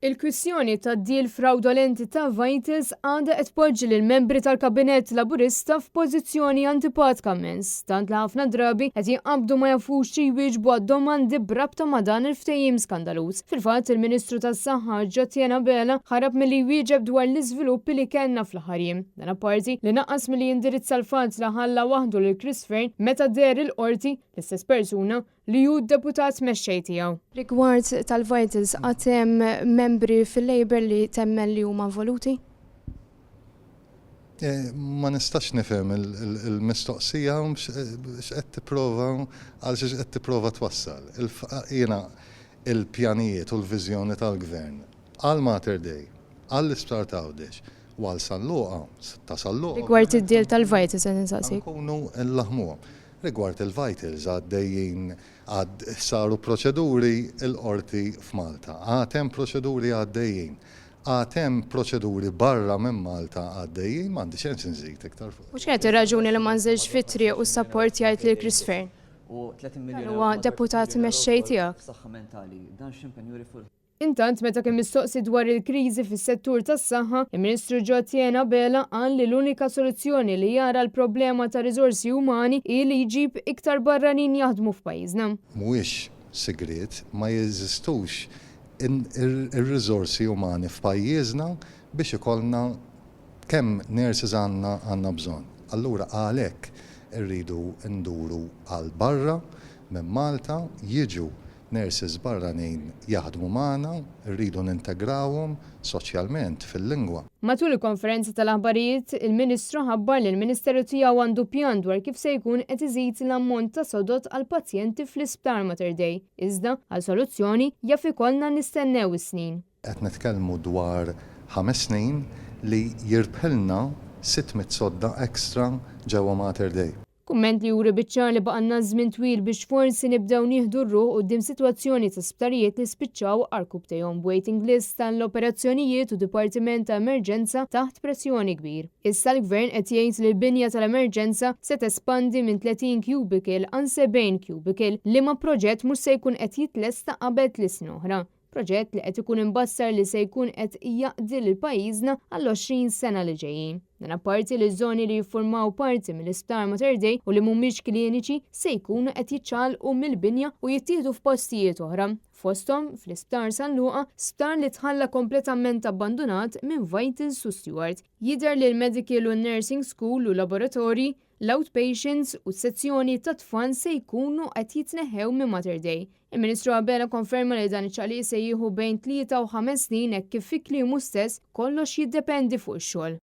Il-kwistjoni tad-deal frawdolenti ta' Vitals għadha qed tpoġġi lill-membri tal-Kabinett Laburista f'pożizzjoni antipatka immens, tant li ħafna drabi qed jinqabdu ma jafux xi jwieġbu għad-domandi b'rabta ma' dan il-ftehim skandaluż. Fil-fatt, il-Ministru tas-Saħħa Jotjen Abela ħarab milli jwieġeb dwar l-iżviluppi li kellna fl-aħħar jiem. Dan apparti li naqas milli jindirizza l-fatt li ħalla waħdu lil Chris Fearne meta deher il-Qorti, l-istess persuna li hu d-deputat mexxej tiegħu. Rigward tal-Vitals, għad hemm membri fil-Labour li temmen li huma involuti? Ma nistax nifhem il-mistoqsija x'qed tipprova għal xiex qed tipprova twassal. Jiena il-pjanijiet u l-viżjoni tal-Gvern għal Mater Dei, għall-Isptar t'Għawdex u għal San Luqa, ta' San Luqa. Rigward id-deal tal-Vitals qed insaqsik. Nkunu nlaħħmuhom. Rigward il-Vitals għaddejjin għad saru proċeduri l-Qorti f'Malta. Għad hemm proċeduri għaddejjin. Għad hemm proċeduri barra minn Malta għaddejjin, m'għandi xejn xi nżid iktar fuq. U x'kienet ir-raġuni li ma nżilx fit-triq u ssapportjajt lil Chris Fearne? Dan huwa deputat mexxej tiegħek. Intant, meta kien mistoqsi dwar il-kriżi fis-settur tas-saħħa, il-Ministru Jo Etienne Abela qal li l-unika soluzzjoni li jara għall-problema ta' riżorsi umani hi li jġib iktar barranin jaħdmu f'pajjiżna. Mhuwiex sigriet, ma jeżistux ir-riżorsi umani f'pajjiżna biex ikollna kemm nurses għandna għandna bżonn. Allura għalhekk irridu nduru għal barra minn Malta, jiġu Nurses barranin jaħdmu magħna, irridu nintegrawhom soċjalment, fil-lingwa. Matul il-konferenza tal-aħbarijiet, il-Ministru ħabbar li l-Ministeru tiegħu għandu pjan dwar kif se jkun qed iżid l-ammont ta' sodod għall-pazjenti fl-Isptar Mater Dei. Iżda, għal soluzzjoni, jaf ikollna nistennew is-snin. Qed nitkellmu dwar ħames snin li jirbħilna 600 sodda extra ġewwa Mater Dei. Kumment li juri biċ-ċar li baqgħalna żmien twil biex forsi nibdew nieħdu r-ruħ quddiem sitwazzjoni ta' sptarijiet li spiċċaw għarkupptejhom b'waiting list għall-operazzjonijiet u dipartiment ta' emerġenza taħt pressjoni kbir. Issa l-Gvern qed jgħid li l-binja tal-emerġenza se tespandi minn 30 cubicle għal 70 cubicle, liema proġett mhux se jkun qed jitlesta qabel tliet snin oħra. Proġett li qed ikun imbassar li se jkun qed jaqdi lil pajjiżna għall-20 sena li ġejjin. Dan apparti li ż-żoni li jiffurmaw parti mill-Isptar Mater Dei u li mhumiex kliniċi se jkunu qed jiċċaqalqu mill-binja u jittieħdu f'postijiet oħra, fosthom fl-Isptar San Luqa, sptar li tħalla kompletament abbandunat minn Vitals u Steward. Jidher li l-Medical u n-Nursing School u laboratorji, l-outpatients u s-sezzjoni tat-tfal se jkunu qed jitneħħew minn Mater Dei. Il-Ministru Abela konferma li dan iċ-ċaqliq se jieħu bejn tlieta u ħames snin hekk kif fi kliemu stess kollox jiddependi fuq ix-xogħol.